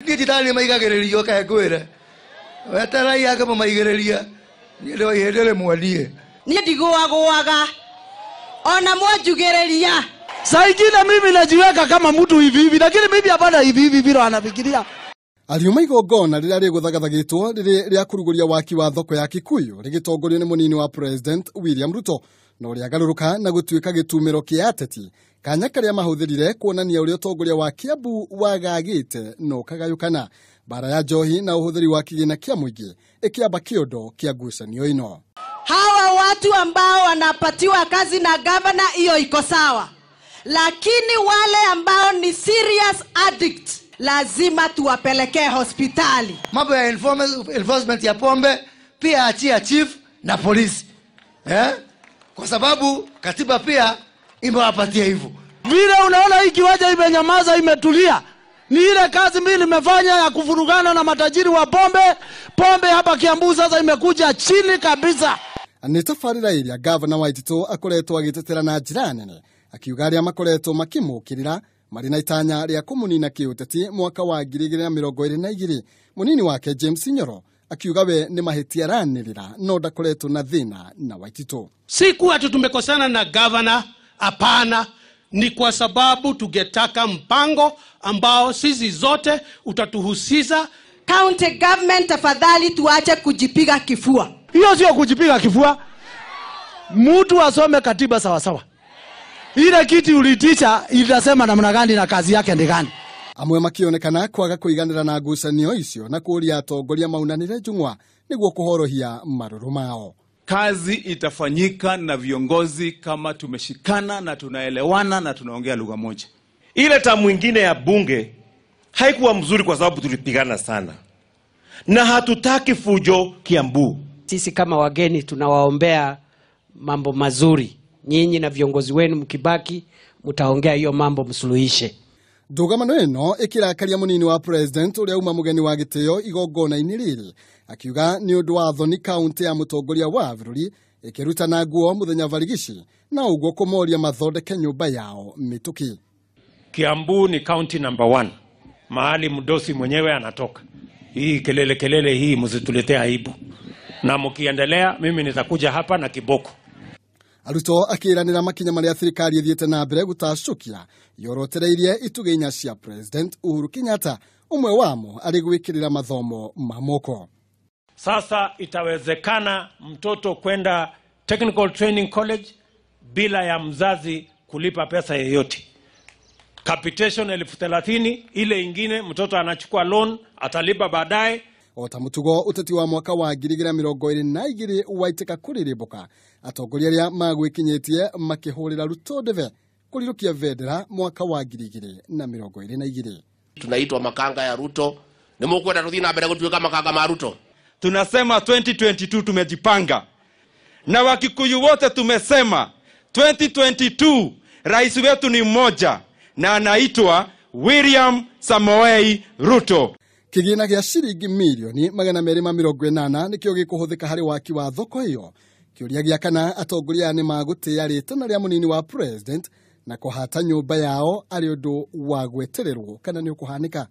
Niĩ ti maigagĩrĩrio kae ngwĩre. Weterai akĩmũmaigĩrĩria. Niĩ ndĩ wa ihĩndĩ rĩmwe niĩ. Niĩ ndigũagũaga. Ona mwanjugĩrĩria. Saa ingine mimi najiweka kama mtu hivi hivi, lakini mimi hapana hivi hivi vile anafikiria. Ariuma igongona rĩrĩa rĩgũthagathagĩtwo rĩrĩ rĩa kũrugũria waki wa thoko ya Kikuyu rĩgĩtongorio nĩ mũnini wa President William Ruto no rĩagarũrũka na gũtuĩka gĩtumĩro kĩa ateti kanya karĩa mahũthĩrire kuonania ũrĩa ũtongoria wa Kiambu wagagĩte na ũkagayũkana. Mbara ya njohi na ũhũthĩri wa kĩgĩna kĩa mũingĩ ĩkĩamba kĩondo kĩa ngucanio ĩno. Hawa watu ambao wanapatiwa kazi na gavana, hiyo iko sawa, lakini wale ambao ni serious addict lazima tuwapelekee hospitali. Mambo ya enforcement ya pombe pia achia chief na polisi. Kwa sababu katiba pia imewapatia hivyo. Vile unaona hii kiwanja imenyamaza, imetulia, ni ile kazi mimi nimefanya ya kuvurugana na matajiri wa pombe. Pombe hapa Kiambu sasa imekuja chini kabisa. Nĩ tabarĩra ĩrĩa gavana Waititu akoretwo agĩtetera na njĩra nene, akiuga arĩa makoretwo makĩmũkĩrĩra marĩ na itanya rĩa kũmũnina kĩũteti mwaka wa 2022. Mũnini wake James Nyoro akiuga we nĩ mahĩtia aranĩrĩra no ndakoretwo na thĩna na Waititu. Si kuwa ati tumekosana na gavana, hapana. Ni kwa sababu tungetaka mpango ambao sisi zote utatuhusisha. County government, tafadhali tuache kujipiga kifua. Hiyo sio kujipiga kifua. Mtu asome katiba sawa sawa. Ile kiti ulitisha itasema namna gani na kazi yake ni gani. Amwe makionekana kwaga kũiganĩra na ngucanio icio na kũria atongoria maunanĩre njung'wa nĩguo kũhorohia marũrũ mao. Kazi itafanyika na viongozi kama tumeshikana na tunaelewana na tunaongea lugha moja. Ile tamu ingine ya bunge haikuwa mzuri kwa sababu tulipigana sana. Na hatutaki fujo Kiambu. Sisi kama wageni tunawaombea mambo mazuri. Nyinyi na viongozi wenu mkibaki mtaongea hiyo mambo msuluhishe. Ndũgamano ĩno ĩkĩrakaria mũnini wa president ũrĩa uma mũgeni wa gĩtĩo igongona-inĩ rĩrĩ, akiuga nĩ ũndũ wa thoni kaunti ya mũtongoria wa bũrũri ĩkĩrutana nguo mũthenya barigici na ũguo kũmoria mathondeke nyũmba yao mĩtũkĩ. Kiambu ni county number 1, mahali mdosi mwenyewe anatoka. Hii kelele kelele hii msituletee aibu, na mkiendelea mimi nitakuja hapa na kiboko. Arutwo akĩranĩra makinya marĩa thirikari ĩthiĩte na mbere gũtacũkia yorotereirie itugĩ inya cia President Uhuru Kenyatta, ũmwe wamo arĩ gwĩkĩrĩra mathomo ma moko. Sasa itawezekana mtoto kwenda Technical Training College bila ya mzazi kulipa pesa yeyote. Capitation 30,000, ile ingine mtoto anachukua loan atalipa baadaye. Ota mũtugo ũteti wa mwaka wa 2022 waitĩka kũrĩrĩmbũka, atongoria arĩa magwĩkinyĩtie makĩhũrĩra Ruto ndebe kũrirũkia bendera mwaka wa 2022. Tunaitwa makanga ya Ruto. Nĩ mũkwenda tũthiĩ na mbere gũtuĩka makanga ma Ruto? Tunasema 2022 tumejipanga, na Wakikuyu wote tumesema 2022 rais wetu ni mmoja na anaitwa William Samoei Ruto. Kĩgĩna gĩa ciringi mirioni 280 nĩkĩo gĩkũhũthĩka harĩ waki wa thoko ĩyo. Kĩũria gĩa kana atongoria aya nĩ magũtĩĩa rĩtana rĩa mũnini wa president na kũhata nyũmba yao arĩ ũndũ wa gwetererwo kana nĩ ũkũhanĩka.